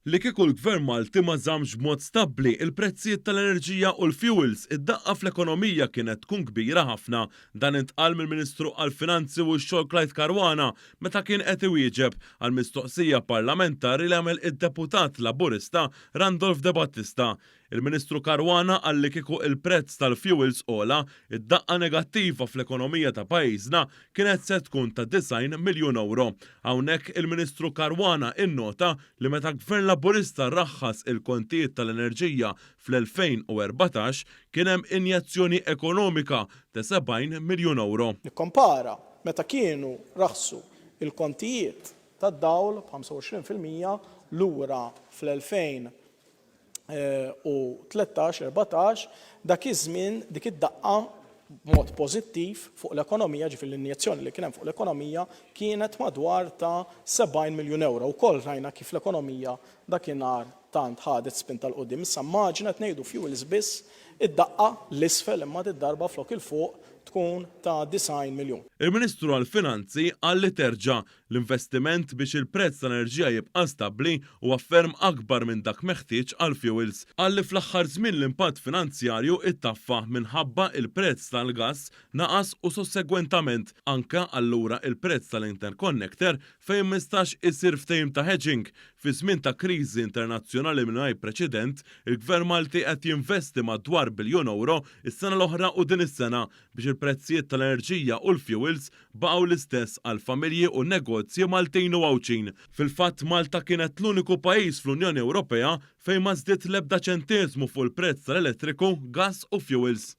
Li kieku l-Gvern Malti ma żammx b'mod stabbli l-prezzijiet tal-enerġija u l-fuels, id-daqqa fl-ekonomija kienet tkun kbira ħafna. Dan intqal mill-Ministru għall-Finanzi u x-Xogħol Clyde Caruana meta kien qed iwieġeb għal mistoqsija parlamentari li għamel id-Deputat Laburista Randolph De Battista. Il-Ministru Caruana qal li kieku il-prezz tal-fuels għola, id-daqqa negattiva fl-ekonomija ta' pajjiżna kienet se tkun ta' 90 miljun ewro. Hawnhekk il-Ministru Caruana innota li meta Gvern Laburista raħħas il-kontijiet tal-enerġija fl-2014 kien hemm injezzjoni ekonomika ta' 70 miljun ewro. Nikkompara meta kienu raħsu l-kontijiet tad-dawl b'25% lura fl-2014, 14, dak iż-żmien dik id-daqqa b'mod pożittiv fuq l-ekonomija, ġifieri l-injezzjoni li kien hemm fuq l-ekonomija kienet madwar ta' 70 miljun ewro. Wkoll rajna kif l-ekonomija dakinhar tant ħadet spinta 'l quddiem. Issa immaġina qed ngħidu fuels biss, id-daqqa 'l isfel imma did-darba flok 'il fuq tkun ta' 90 miljun. Il-Ministru għall-Finanzi qal li terġa' L-investiment biex il-prezz tal-enerġija jibqa' stabbli huwa ferm akbar minn dak meħtieġ għall-fjuwils. Qal li fl-aħħar żmien l-impatt finanzjarju ittaffa minħabba il-prezz tal-gass naqas u sossegwentament anke allura il-prezz tal-interconnector fejn mistax isir ftehim ta' hedging. Fi żmien ta' kriżi internazzjonali mingħajr preċedent, il-Gvern Malti qed jinvesti madwar biljun ewro s-sena l-oħra u din is-sena biex il-prezzijiet tal-enerġija u l-fjuwils baqgħu l-istess għall-familji u n-negozji Maltin u Għawdxin. Fil-fatt Malta kienet l-uniku pajjiż fl-Unjoni Ewropea fejn ma żdied l-ebda ċenteżmu fuq il-prezz tal-elettriku, gass u fjuwils.